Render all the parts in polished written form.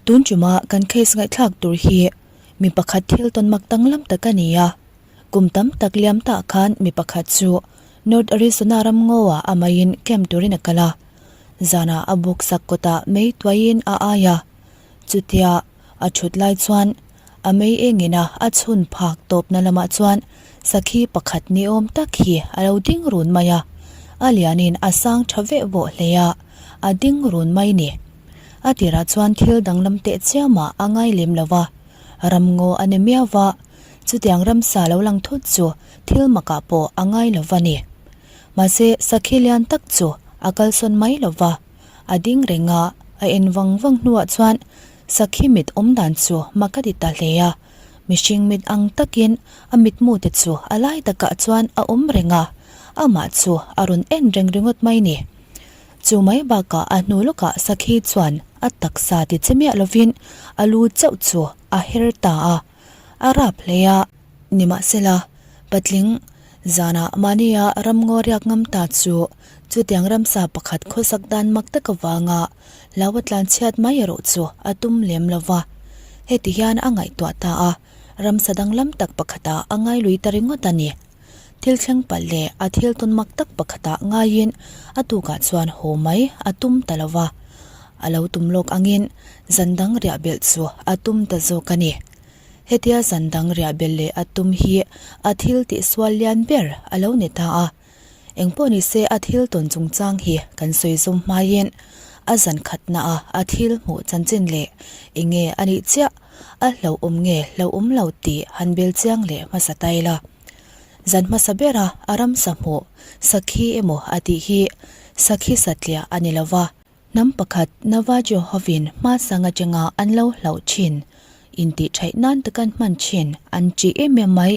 Tun tuma kan case ngaihthlak tur hi mi pakhat thil tawn mak danglam tak a ni a. Kum tam tak liam tah khan mi pakhat chu North Arizona ram ngaw-ah a maiin camp turin a kal a. Zanah a buk sak kawtah mei tuaiin a ai a. Chutia a thut lai chuan a mei engin a a chhun phak tawpna lamah chuan sakhi pakhat ni awm tak hi a lo ding run mai a. A lianin a sang tha veh vawh hle a, a ding run mai ni. A tirah chuan thil danglam teh chiamah a ngai lem lo va, ramngaw a ni miau va, chutiang ramsa lo lang thut chu thil makah pawh a ngai lo va ni. Mahse, sakhi lian tak chu a kalsawn mai lo va, a ding reng a, a en vang vang hnuah chuan sakhi mit awm dan chu mak a ti ta hle a, mihring mit ang takin a mitmu te chu a lai takah chuan a awm reng a, amah chu a rawn en reng ringawt mai ni. Chu mai bakah a hnu lawkah Sakhi chuan a taksa ti che miah lovin a lu chauh chu a her ta a, a rap hle a. Nimahsela, patling zanah mahnia ramngaw riak ngam ta chu chutiang ramsa pakhat khawsak dan mak tak avanga lo a tlan chhiat mai erawh chu a tum lem lo va. Heti hian a ngaihtuah ta a, ramsa danglam tak pakhatah a ngailui ta ringawt a ni. Thil thleng palh leh a thil tawn mak tak pakhatah ngaiin a tukah chuan haw mai a tum ta lo va, a lo tum lawk angin zan dang riah belh chu a tum ta zawk a ni. Hetia zan dang riah belh leh a tum hi a thil tihsual lian ber a lo ni ta a. Engpawh nise a thil tawn chungchang hi kan sawi zawm hmaiin a zan khatnaah a thil hmuh chanchin leh enge a nih chiah a hlauhawm nge hlauhawm lo tih han bel chiang leh hmasa ta ila. Zan hmasa bera a ramsa hmuh sakhi emaw a tih hi sakhi satliah a ni lo va. Hnam pakhat Navajo hovin hmasang atanga an lo hlauh thin, intih theih nan takan hman thin an ṭih em em mai.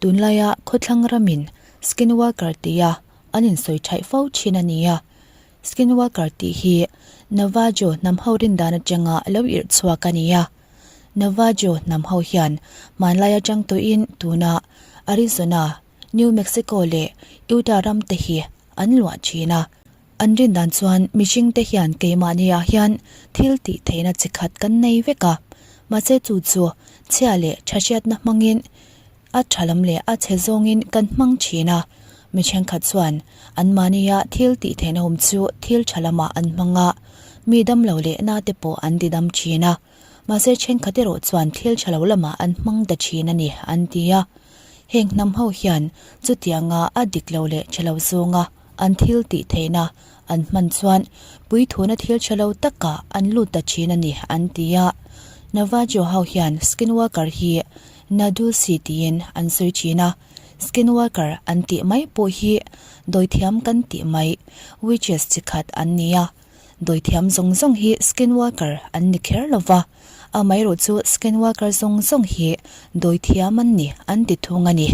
Tunlaia khawthlang ramin skinwalker tia an insawi theih fo thin a ni a. Skinwalker tih hi Navajo hnam ho rin dan atanga lo irh chhuak a ni a. Navajo hnam ho hian hmanlai atang tawhin tuna Arizona, New Mexico leh Utah ram te hi an luah thin a. An rin dan chuan mihring te hian keimahni ah hian thil tih theihna chi khat kan nei vek a, mahse chu chu chhia leh tha hriatna hmangin a tha lam leh a chhe zawngin kan hmang thin a. Mi thenkhat chuan anmahnia thil tih theihna awm chu thil tha lamah an hmang a, mi damlo leh na te pawh an ti dam thin a. Mahse thenkhat erawh chuan thil tha lo lamah an hmang ta thin a ni, an ti a. Heng hnam ho hian chutianga a dik lo leh tha lo zawnga an thil tih theihna an hman chuan puithuna thil tha lo takah an lut ta thin a ni, an ti a. Navajo ho hian skinwalker hi Nadusi tiin an sawi thin a, skinwalker an tih mai pawh hi dawithiam kan tih mai, witches chi khat an ni a. Dawithiam zawng zawng hi skinwalker an ni kher lo va, amaherawh chu skinwalker zawng zawng hi dawithiam an ni an ti thung a ni.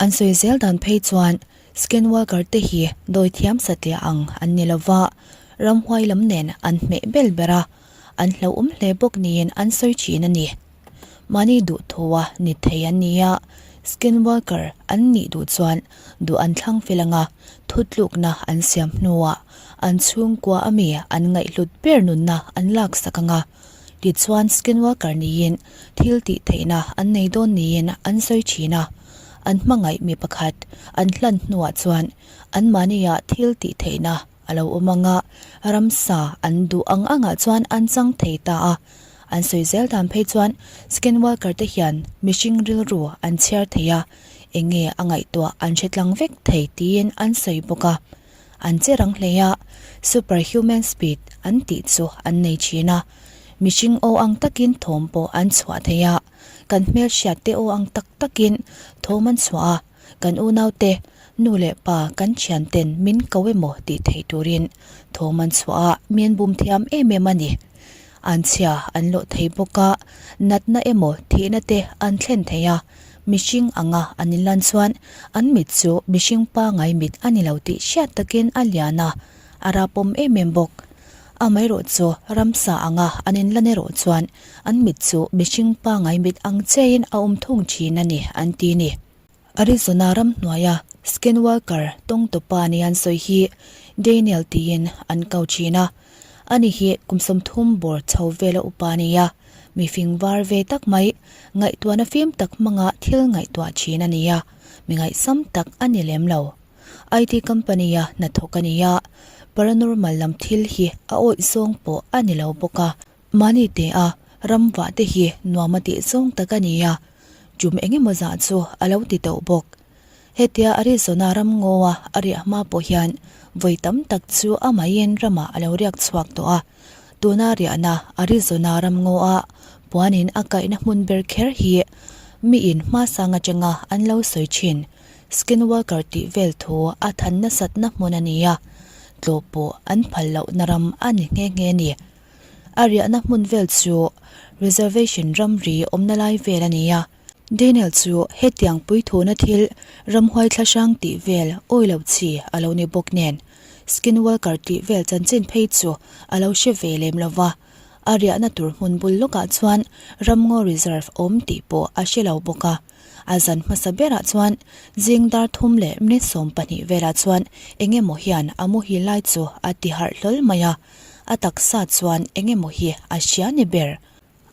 An sawi zel dan phei chuan skinwalker te hi dawithiam satliah ang an ni lo va, ramhuai lam nen an hmeh bel ber a, an hlauhawm hle bawk niin an sawi thin a ni. Mahni duhthua ni thei an ni a, skinwalker an nih duh chuan duh an thlang fel anga thutlukna an siam hnuah an chhungkua ami an ngaihhlut ber nunna an laksak anga tichuan skinwalker niin thil tih theihna an nei dawn niin an sawi thin a, an hmangaih mi pakhat an hlan hnuah chuan anmahnia thil tih theihna a lo awm anga ramsa an duh ang angah chuan an chang thei ta a. An sawi zel dan phei chuan skinwalker te hian mihring rilru an chhiar thei a, eng nge a ngaihtuah an hre tlang vek thei tiin an sawi bawk a. An che rang hle a, superhuman speed an tih chu an nei thin a, mihring aw ang takin thawm pawh an chhuah thei a, kan hmelhriat te aw ang tak takin thawm an chhuah a, kan unaute, nu leh pa kan thian ten min ko emaw tih theih turin thawm an chhuah a, min bum thiam em em a ni. An chhia an lawh thei bawk a, natna emaw thihna te an thlen thei a, mihring anga an inlan chuan an mit chu mihring pangai mit a ni lo tih hriat takin a lian a, a rapawm em em bawk. Amaherawh chu ramsa anga an inlan erawh chuan an mit chu mihring pangai mit ang chiahin a awm thung thin a ni an ti ni. Arizona ram hnuaia skinwalker tawngtupa ni an sawi hi Daniel tiin an ko thin a. Ani hi kum 30 bawr chho vela upa a ni a, mi fing var ve tak mai, ngaihtuahna fim tak hmanga thil ngaihtuah thin a ni a, mi ngaihsam tak a ni lem lo. IT company-a hnathawk a ni a, paranormal lam thil hi a awih zawng pawh a ni lo bawk a. Mahni te a, ram vah te hi nuam a tih zawng tak a ni a, tum eng emaw zah chu a lo ti tawh bawk. Hetia Arizona ram ngawa a riah hma pawh hian vawi tam tak chu amahin ramah a lo riak chhuak tawh a. Tuna riahna Arizona ram ngawa puanin a kaihna hmun ber kher hi miin hmasang atanga an lo sawi thin Skinwalker tih vel thu a than nasatna hmun a ni a, tlawh pawh an phal lohna ram a ni nghe nghe a ni. A riahna hmun vel chu reservation ramri awmna lai vel a ni a. Daniel chu hetiang puithuna thil ramhuai thla hrang tih vel awi lo chi a lo ni bawk nen, Skinwalker tih vel chanchin phei chu a lo hre ve lem lo va, a riahna tur hmun bul lawkah chuan ramngaw reserve awm tih pawh a hre lo bawk a. A zan hmasa berah chuan zing dar thum leh minute 12 velah chuan eng emaw hian a muhil lai chu a ti harh hlawl mai a, a taksa chuan eng emaw hi a hria ni ber.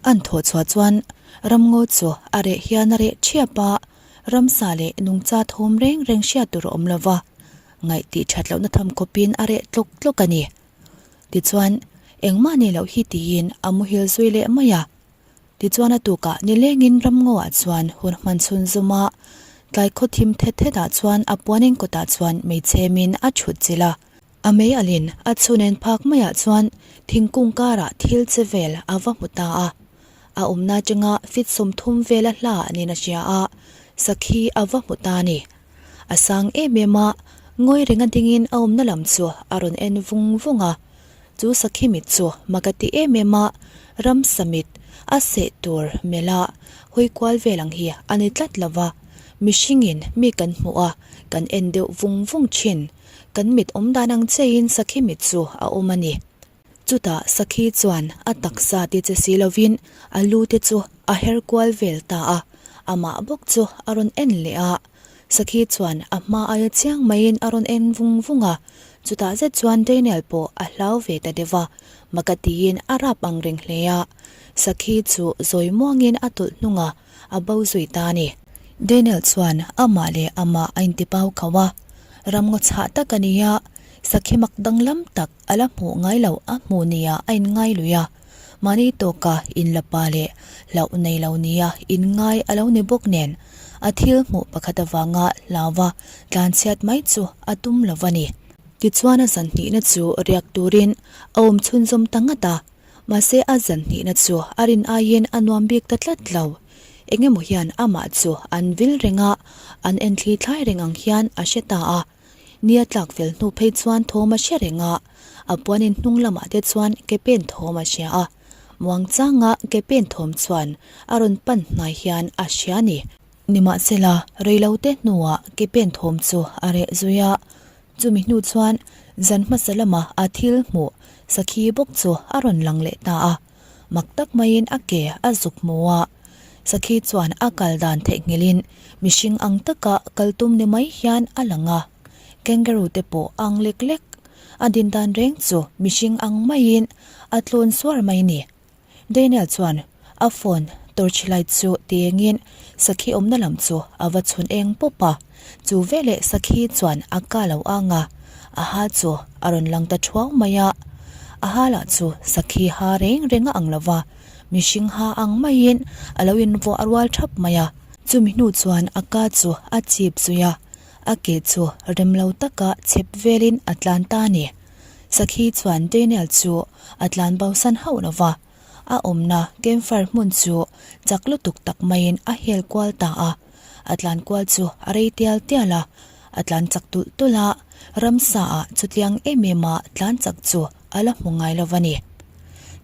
An thawh chhuah chuan ramngaw chu a reh hian a reh ṭhiap a, ramsa leh nungcha thawm reng reng hriat tur a awm lo va, ngaih tih ṭhat lohna tham khawpin a reh tlawk tlawk a ni. Tichuan, engmah nei loh hi tiin a muhil zui leh mai a. Tichuan a tukah nilengin ramngawah chuan hun hman chhun zum a, tlai khaw thim thet thetah chuan a puanin kawtah chuan meichhemin a chhut chilh a. A mei alin a chhun en phak maiah chuan thingkung karah thil che vel a va hmu ta a. A awmna atanga fit 30 vela hla niin a hria a, sakhi a va hmu ta a ni. A sang em em a, ngawi renga dingin a awmna lam chu a rawn en vung vung a. Chu sakhi mit chu mak a ti em em a, ramsa mit a seh tur mela hawi kual vel ang hi a ni tlat lo va, mihringin mi kan hmuh a, kan en deuh vung vung thin. Kan mit awm dan ang cheiin sakhi mit chu a awm a ni. Chutah sakhi chuan a taksa ti che si lovin a lu te chu a her kual vel ta a, amah bawk chu a rawn en leh a. Sakhi chuan a hma aia chiang maiin a rawn en vung vung a, chutah zet chuan Daniel pawh a hlau ve ta deuh a, maka tiin a rap ang reng hle a. Sakhi chu zawi muangin a tawlh hnung a, a bo zui ta a ni. Daniel chuan amah leh amah a intipau khauh a, ramngaw chhah tak a ni a, sakhi mak danglam tak a la hmuh ngai loh a hmuh nia a inngai lui a, mahni tawka inlapa leh hlauh nei lo nia inngai a lo ni bawk nen a thil hmuh pakhat avanga hlauva tlanchhiat mai chu a tum lo va ni. Tichuan a zan hnihna chu riak turin a awm chhunzawm ta ngat a. Mahse a zan hnihna chu a rin aiin a nuam bik ta tlat lo. Eng emaw hian amah chu an vil reng a, an en thli thlai reng ang hian a hre ta a. Ni a tlak fel hnu phei chuan thawm a hre reng a, a puanin hnung lamah te chuan ke pen thawm a hria a. Muangchanga ke pen thawm chuan a rawn pan hnai hian a hria a ni. Nimahsela, reilote hnuah ke pen thawm chu a reh zui a, Chumi hnu chuan zan hmasa lama a thil hmuh sakhi bawk chu a rawn lang leh ta a, mak tak maiin a ke a zuk hmu a. Sakhi chuan a kal dan theihnghilhin mihring ang taka kal tum ni mai hian a lang a, kangaroo te pawh ang lek lek. A din dan reng chu mihring ang maiin a tlawn suar mai ni. Daniel chuan a phone torch light chu tiengin sakhi awmna lam chu a va chhun eng pawp a, chu veleh sakhi chuan a ka lo ang a, a ha chu a rawn lang ta thuau mai a. A ha lah chu sakhi ha reng reng a ang lo va, mihring ha ang maiin a lo invuah rual thap mai a. Chumi hnu chuan a ka chu a chip zui a, a ke chu rem lo taka chep velin a tlan ta a ni. Sakhi chuan Daniel chu a tlan bosan hauh lo va, a awmna campfire hmun chu chak lutuk tak maiin a hel kual ta a. A tlan kual chu a rei tial tial a, a tlan chak tulh tulh a, ramsa ah chutiang em em a tlan chak chu a la hmu ngai lo va ni.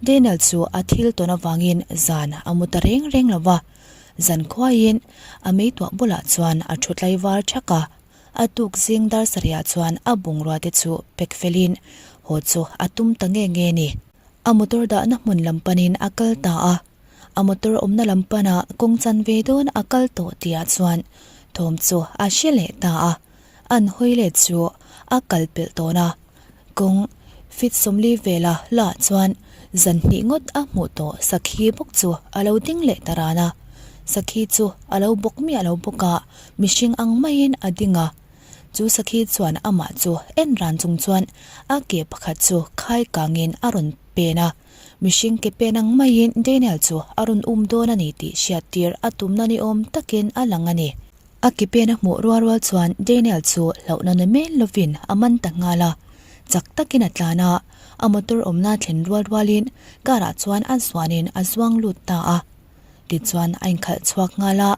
Daniel chu a thil tawn avangin zan a mu ta reng reng lo va, zan khuaiin a meituah bulah chuan a thu tlaivar thak a. A tuk zing dar sarihah chuan a bungrua te chu pack felin haw chu a tum ta nge nge ni. A motor dahna hmun lam panin a kal ta a, a motor awmna lam pana kawng chan ve dawn a kal tawh tihah chuan thawm chu a hre leh ta a, an hawi let chu a kal pelh tawn a, kawng. Feet 40 vela hla chuan zan hnih ngawt a hmuh tawh sakhi bawk chu a lo ding leh ta ran a. Sakhi chu a lo bawk miah lo bawk a, mihring ang maiin a ding a. Chu sakhi chuan amah chu en ran chung chuan a ke pakhat chu khai kangin a rawn pen a. Mihring ke pen ang maiin Daniel chu a rawn um dawn a ni tih hriattir a tumna ni awm takin a lang a ni. A ke pen a hmuh rual rual chuan Daniel chu hlauhna na mel lovin a man ta nghal a. Chak takin a tlan a, a motor awmna thlen rual rualin car ah chuan a zuanin a zuang lut ta a. Tichuan a inkhalh chhuak nghal a,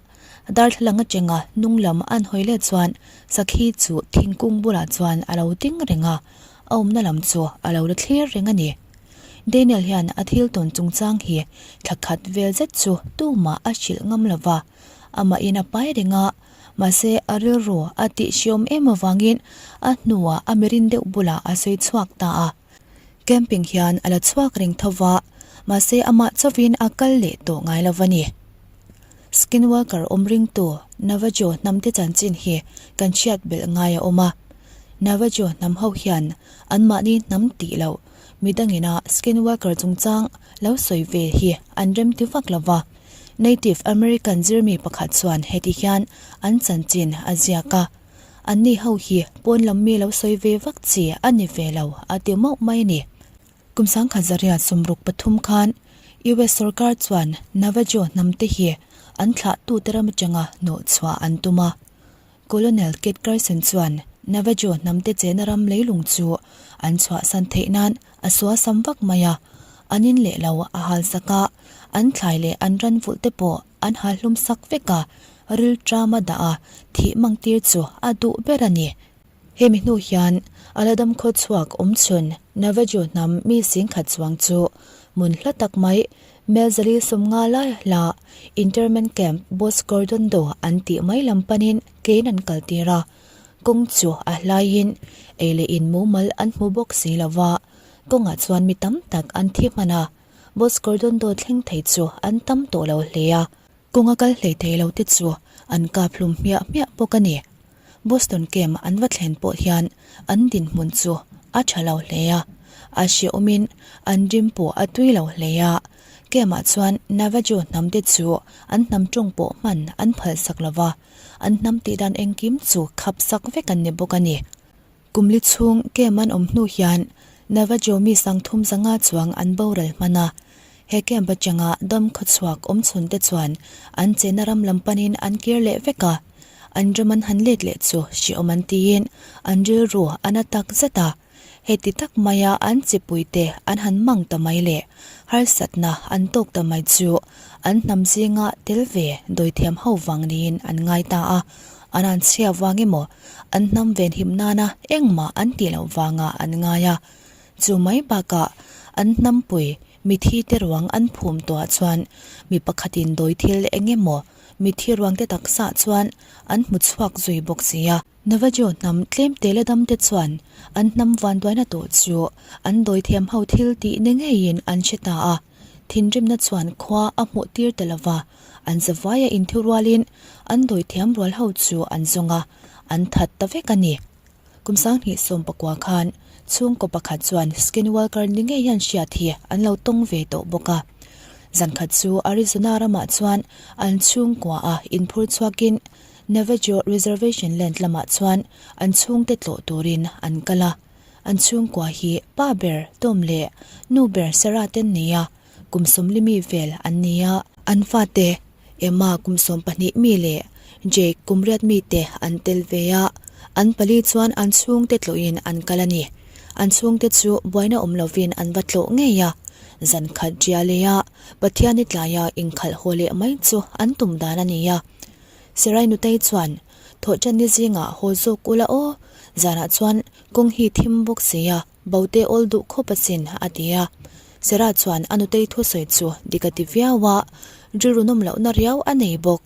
darthlalang atanga hnung lam an hawi let chuan sakhi chu thingkung bulah chuan a lo ding reng a, a awmna lam chu a lo la thlir reng a ni. Daniel hian a thil tawn chungchang hi thla khat vel zet chu tumah a hrilh ngam lo va, amahin a pai reng a, mahse a rilru a tihhriawm em avangin a hnuah a mirin deuh bulah a sawi chhuak ta a. Camping hian a la chhuak reng tho va, mahse amah chauhin a kal leh tawh ngai lo va ni. Skinwalker awm ringtu Navajo hnamte chanchin hi kan hriat belh ngai a awm a. Navajo hnam ho hian anmahni hnam tih loh midangina Skinwalker chungchang lo sawi ve hi an remti vak lo va. Native American zirmi pakhat chuan heti hian an chanchin a ziak a, Anni ho hi pawn lam mi lo sawi ve vak chi a ni ve lo a ti mauh mai a ni. Kum sangkhat zariat 63 khan US sorkar chuan Navajo hnamte hi an thlahtute ram atanga hnawhchhuah an tum a. Colonel Kit Carson chuan Navajo hnamte chena ram leilung chu an chhuahsan theih nan a suasam vak mai a, an in leh lo a halsak a, an thlai leh an ran vulh te pawh an halhlum sak vek a, rilṭama dah a thih mangtir chu a duh ber a ni. Hemi hnu hian a la dam khaw chhuak awm chhun Navajo hnam mi singkhat chuang chu hmun hla tak mai Melzali 50 lai hla Internment Camp Bosque Redondo an tih mai lam panin kein an kaltir a, kawng chu a hlaiin ei leh in mumal an hmu bawk si lo va, kawngah chuan mi tam tak an thi hman a, Bosque Redondo thleng thei chu an tam tawh lo hle a. Kawnga kal hlei thei lo te chu an kap hlum hmiah hmiah bawk a ni. Boston camp an va thlen pawh hian an dinhmun chu a tha lo hle a, a hrehawmin an rim pawh a tui lo hle a. Camp ah chuan Navajo hnam te chu an hnam tawng pawh hman an phalsak lo va, an hnam tihdan engkim chu khap sak vek an ni bawk a ni. Kum li chhung camp an awm hnu hian Navajo mi sangthum zanga chuang an boral hman a. He camp atanga dam khawchhuak awm chhun te chuan an chena ram lam panin an kir leh vek a. An ram an han let leh chu hrehawm an tiin an rilru a na tak zet a. Heti tak maia an chipuite an han mang ta mai leh harsatna an tawk ta mai chu an hnam zinga tel ve dawithiam ho vang niin an ngai ta a. An an chhia vang emaw an hnam venhim nana engmah an tih loh vangah an ngai a. Chu mai bakah an hnampui mithi te ruang an phum tawhah chuan mi pakhatin dawi thil eng emaw mithi ruang te taksaah chuan an hmu chhuak zui bawk si a. Navajo hnam tlem te la dam te chuan an hnam vanduaina tawh chu an dawithiam ho thil tih ni ngeiin an hre ta a. Thinrimna chuan khua a hmuh tir ta lova, an zavaia inthu rualin an dawithiam rual ho chu an zawng a, an that ta vek a ni. Kum 2019 khan chhungkaw pakhat chuan skinwalker ni ngei hian hriat hi an lo tawng ve tawh bawk a. Zankhat chu Arizona ramah chuan an chhungkua a inphur chhuakin Navajo Reservation Land lamah chuan an chhungte tlawh turin an kal a. An chhungkua hi pa ber Tom leh nu ber Sarah te an ni a, kum 40 mi vel an ni a. An fate Emma kum 12 mi leh Jake kum 8 mi te an tel ve a, an pali chuan an chhungte tlawhin an kal a ni. An chhungte chu buaina awm lovin an va tlawh ngei a, zan khat ria leia Pathian i tlaia inkhalh haw leh mai chu an tum dan a ni a. Sarai nutei chuan, Thawhṭan ni zingah haw zawk ula aw, zanah chuan kawng hi thim bawk si a, bote awl duh khawp asin, a ti a. Sarah chuan a nutei thusawi chu dik a ti viau a, rilru nawm lohna riau a nei bawk.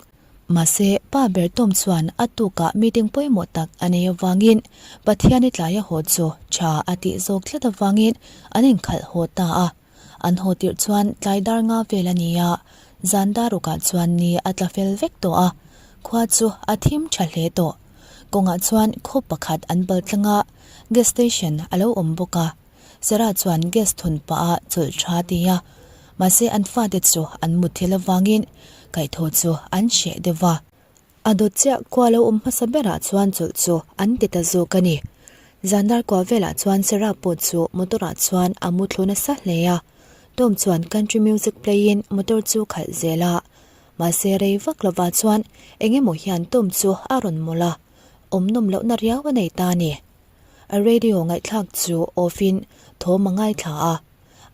Mahse, pa ber Tom chuan a tukah meeting pawimawh tak a nei avangin Pathian i tlaia haw chu tha a tih zawk tlat avangin an inkhalh haw ta a. An haw tirh chuan tlai dar nga vel a ni a, zan dar rukah chuan ni a tla fel vek tawh a, khua chu a thim tha hle tawh. Kawngah chuan khaw pakhat an bal tlang a, gas station a lo awm bawk a. Sarah chuan gas thun pah a chawlh tha ti a, mahse an fate chu an mutthil avangin kaihthawh chu an hreh deuh va. A dawt chiah khua lo awm hmasa berah chuan chawlh chu an ti ta zawk a ni. Zan dar kua velah chuan Sarah pawh chu motor ah chuan a mu thlu nasa hle a. Tom chuan country music play in motor chu khalh zel a. Mahse rei vak lovah chuan eng emaw hian Tom chu a rawn mawlh a, awm nawm lohna riau a nei ta a ni. A radio ngaihthlak chu off in thawm a ngaithla a.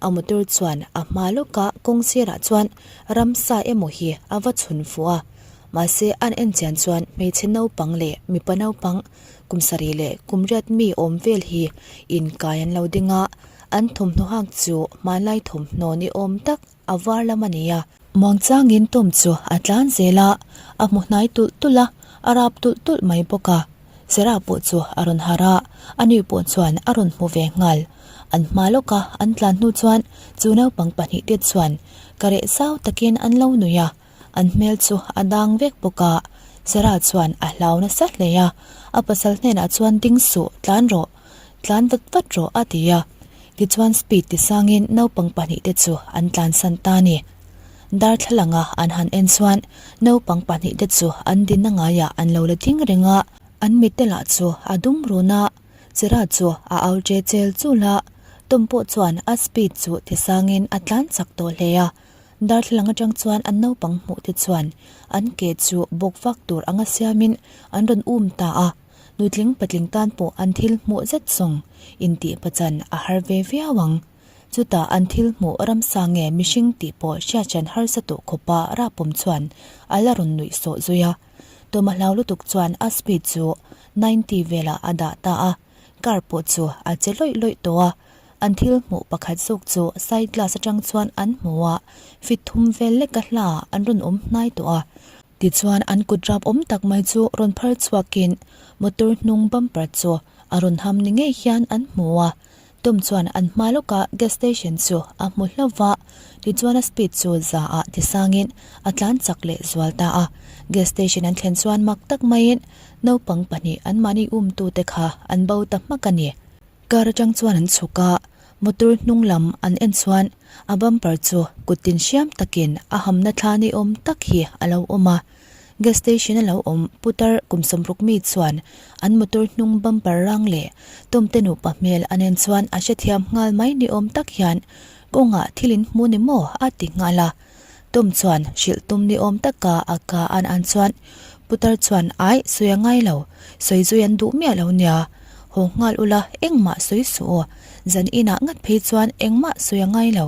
A motor chuan a hma lawka kawng sirah chuan ramsa emaw hi a va chhun fuh a, mahse an en chian chuan hmeichhe naupang leh mipa naupang kum sarih leh kum riat mi awm vel hi inkai an lo ding a, an thawmhnaw hak chu hmanlai thawmhnaw ni awm tak a var lam a ni a. Muangchangin Tom chu a tlan zel a, a hmu hnai tulh tulh a, a rap tulh tulh mai bawk a. Sarah pawh chu a rawn harh a, a nu pawh chuan a rawn hmu ve nghal. An hma lawk a, an tlan hnu chuan chu naupang pahnihte chuan ka reh zau takin an lo nui a, an hmel chu a dang vek bawk a. Sarah chuan a hlau nasa hle a, a pasal hnenah chuan ding suh, tlan rawh, tlan vat vat rawh a ti a. Tichuan speed tisangin naupang pahnihte chu an tlansan ta a ni. Darthlalanga an han en chuan naupang pahnihte chu an dinna ngaiah an lo la ding reng a, an mitte lah chu a dum run a, Chira chu a au che chel chul a, Tom pawh chuan a speed chu tisangin a tlan chak tawh hle a, darthlalang atang chuan an naupang hmuh te chuan an ke chu bawk vak tur anga siamin an rawn um ta a, nutling patling tan pawh an thil hmuh zet zawng intih pachan a har ve viau ang. Chutah an thil hmuh ramsa nge mihring tih pawh hriatchian harsa tawh khawpa rapawm chuan a la rawn nuih sawh zui a. Tawma hlau lutuk chuan a speed chu 90 velah a dah ta a, car pawh chu a che lawih lawih tawh a. An thil hmuh pakhat zawk chu side glass atang chuan an hmu a, feet thum vel leka hla an rawn awm hnai tawh a. Tichuan an kut rap awm tak mai chu rawn phar chhuakin motor hnung bumper chu a rawn ham ni ngei hian an hmu a. Tom chuan an hma lawka gas station chu a hmu hlauh va, tichuan a speed chu za ah tisangin a tlan chak leh zual ta a. Gas station an thlen chuan mak tak maiin naupang pahnih anmahni umtute kha an bo ta hmak a ni. Car atang chuan an chhuk a, motor hnung lam an en chuan a bumper chu kut tin hriam takin a hamna thla ni awm tak hi a lo awm a. Gas station a lo awm putar kum sawmruk mi chuan an motor hnung bumper rang leh Tom te nupa hmel a nen chuan a hrethiam nghal mai ni awm tak hian kawngah thil in hmu ni maw a ti nghal a. Tom chuan hrilh tum ni awm taka a ka an an chuan putar chuan aih sawi a ngai lo, sawi zui an duh miah lo nia, haw nghal ula engmah sawi suh aw, zan inah ngat phei chuan engmah sawi a ngai lo,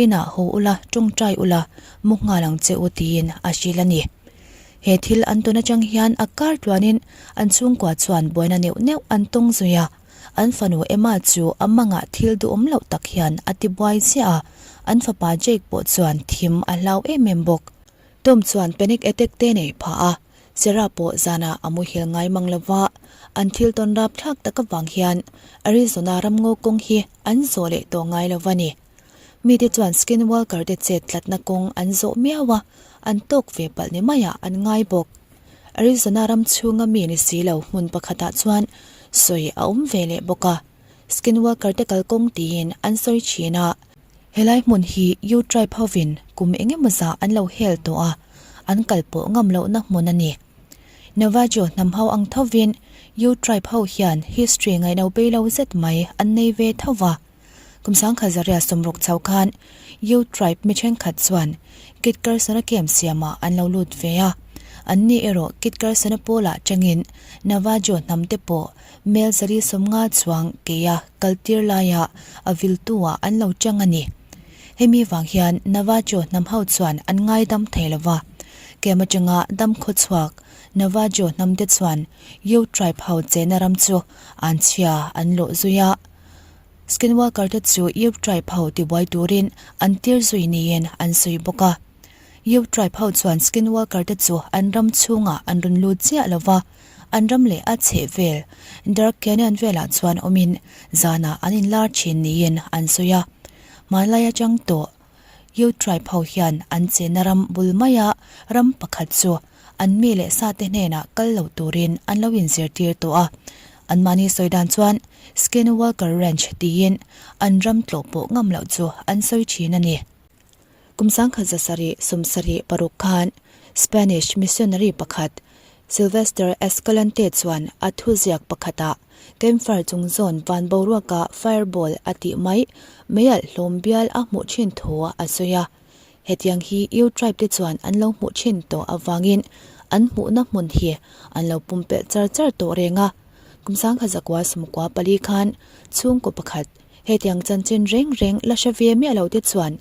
inah haw ula tawngtai ula mu nghal ang che u tiin a hrilh a ni. He thil an tawn atang hian a kar tluanin an chhungkua chuan buaina neuh neuh an tawng zui a, an fanu Emma chu a mangah thil duhawm loh tak hian a ti buai ziah a, an fapa Jake pawh chuan thim a hlau em em bawk. Tom chuan panic attack te nei phah a, Sarah pawh zanah a muhil ngai mang lo va, an thil tawn rapthlak tak avang hian Arizona ramngaw kawng hi an zawh leh tawh ngai lo va ni. Mite chuan skinwalker te chet tlatna kawng an zawh miau a, an tawk ve palh ni maiah an ngai bawk. Arizona ram chhunga mi ni si lo hmun pakhatah chuan sawi a awm ve leh bawk a, skinwalker te kalkawng tiin an sawi thin a. Helai hmun hi Ute tribe hovin kum eng emaw zah an lo hel tawh a, an kal pawh ngam lohna hmun a ni. Navajo hnam ho ang thovin Ute tribe ho hian history ngaihno bei lo zet mai an nei ve tho va. Kum sangkhat zaria sawmruk chho khan Ute tribe mi thenkhat chuan Kit Carson-a camp siamah an lo lut ve a. Anni erawh Kit Carson-a pawlah tangin Navajo hnam te pawh mel zari sawmnga chuang keia kaltir laia a viltu-ah an lo tang a ni. Hemi vang hian Navajo hnam ho chuan an ngaidam thei lo va. Camp atanga dam khawchhuak Navajo hnam te chuan Ute tribe ho chena ram chu an chhia an lawh zui a. Skinwalker te chu Ute tribe ho tibuai turin an tir zui niin an sawi bawk a. Ute tribe ho chuan Skinwalker te chu an ram chhungah an rawn lut chiah lo va, an ram leh a chheh vel Dark Canyon velah chuan awmin zanah an inlar thin niin an sawi a. Hmanlai atang tawh Ute tribe ho hian an chenna ram bul maia ram pakhat chu an mi leh sate hnenah kal lo turin an lo inzirtir tawh a. Anmahni sawi dan chuan Skinwalker Ranch tiin an ram tlawh pawh ngam loh chu an sawi thin a ni. Kum 1776 khan Spanish missionary pakhat Sylvester Escalante chuan a thuziak pakhatah Campfire chung zawn van boruaka fireball a tih mai meialh hlawm bial a hmuh thin thu a sawi a. Hetiang hi Yu tribe te chuan an lo hmuh thin tawh avangin an hmuhna hmun hi an lo pumpelh char char tawh reng a. Kum 1994 khan chhungkaw pakhat hetiang chanchin reng reng la hre ve miah lo te chuan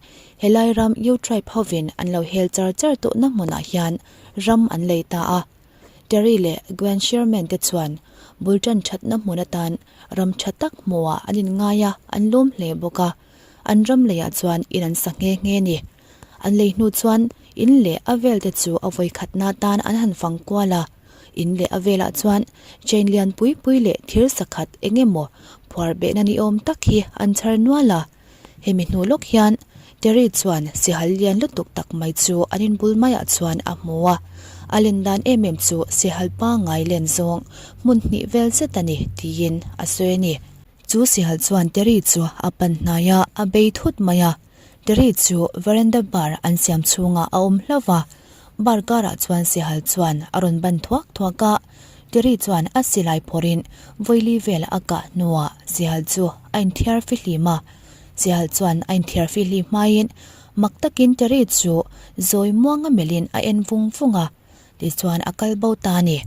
helai ram Yu tribe hovin an lo hel char char tawhna hmunah hian ram an lei ta a. Terry leh Gwen Sherman te chuan bul tan thatna hmun atan ram tha tak hmuhah an inngai a, an lawm hle bawk a. An ram leiah chuan in an sa nghe nghe ni. An lei hnu chuan in leh a vel te chu a vawi khatna tan an han fang kual a. In leh a velah chuan chain lian pui pui leh thir sakhat eng emaw phuar behna ni awm tak hi an chhar nual a. Hemi hnu lawk hian Terry chuan sihal lian lutuk tak mai chu an inbul maiah chuan a hmu a. A len dan em em chu sihal pangngai len zawng hmun hnih vel zet a ni tiin a sawi a ni. Chu sihal chuan Terry chu a pan hnai a, a bei thut mai a. Terry chu veranda bar an siam chhungah a awm hlauh va, bar karah chuan sihal chuan a rawn ban thuak thuak a. Terry chuan a silai phawrhin vawili vel a kah hnuah sihal chu a inthiar fihlim a. Sihal chuan a inthiar fihlim hmaiin mak takin Terry chu zawi muanga melhin a en vung vung a, tichuan a kal bo ta a ni.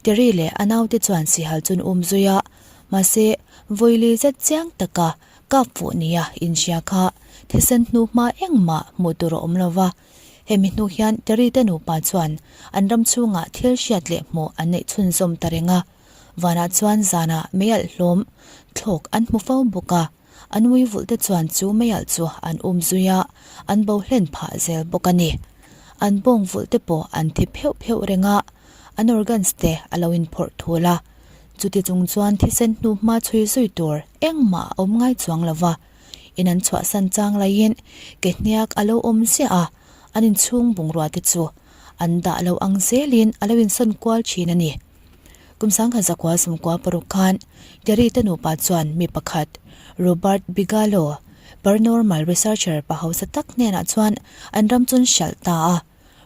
Terry leh a naute chuan sihal chu an um zui a, mahse vawili zet chiang taka kap fuh nia inhria kha thisen hnu hma engmah hmuh tur a awm lo va. Hemi hnu hian Terry te nupa chuan an ram chhungah thil hriat leh hmuh an neih chhunzawm ta reng a, vanah chuan zanah meialh hlawm thlawk an hmu fo bawk a, an ui vulh te chuan chu meialh chu an um zui a, an bo hlen phah zel bawk a ni. An bawng vulh te pawh an thi pheuh pheuh reng a. An organs te a lo inphawrh thul a, chuti chung chuan thisen hnu hma chhui zui tur engmah a awm ngai chuang lo va. In an chhuahsan chang laiin ke hniak a lo awm ziah a, an inchhung bungrua te chu an dah lo ang zelin a lo insawn kual thin a ni. Kum 1996 khan Terry te nupa chuan mi pakhat Robert Bigelow, paranormal researcher pa hausa tak hnenah chuan an ram chun hralh ta a.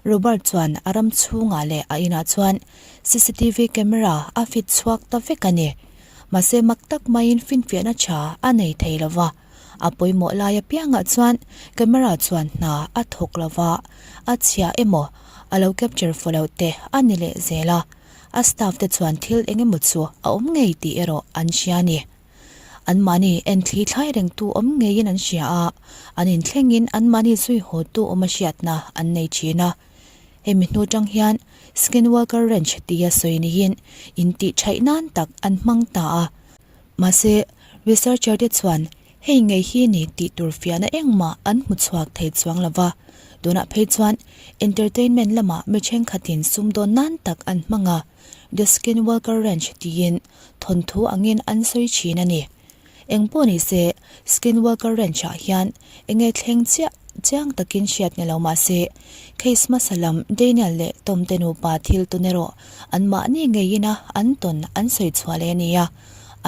Robert chuan a ram chhungah leh a inah chuan cctv camera a fit chhuak ta vek a ni. Mahse mak tak maiin finfiahna tha a nei thei lo va, a pawimawh lai apiangah chuan camera chuan hna a thawk lo va, a chhia emaw a lo capture fu lo te a ni leh zel a, a staff te chuan thil eng emaw chu a awm ngei tih erawh an hria a ni. Anmahni enthli thlai rengtu awm ngeiin an hria a, an inthlengin anmahni zui hawtu awm a hriatna an nei thin a. Hemi hnu tang hian Skinwalker Ranch tia sawi niin intihṭhaih nan tak an hmang ta a. Mahse, researcher te chuan hei ngei hi ni tih tur fiahna engmah an hmu chhuak thei chuang lo va. Tunah phei chuan entertainment lamah mi thenkhatin sumdawn nan tak an hmang a. The Skinwalker Ranch tiin thawnthu angin an sawi thin a ni. Eng pawh ni se, Skinwalker Ranch-ah hian enge thleng chiah chiang takin hriat ni lo mah se, case hmasa lam Daniel leh Tom te nupa thil tawn erawh anmahni ngeiin a an tawn an sawi chhuah leh a ni a,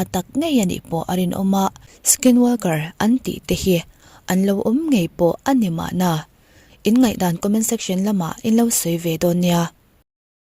a tak ngei a nih pawh a rinawm a. Skinwalker an tih te hi an lo awm ngei pawh a ni mahna. In ngaihdan comment section lamah in lo sawi ve dawn nia.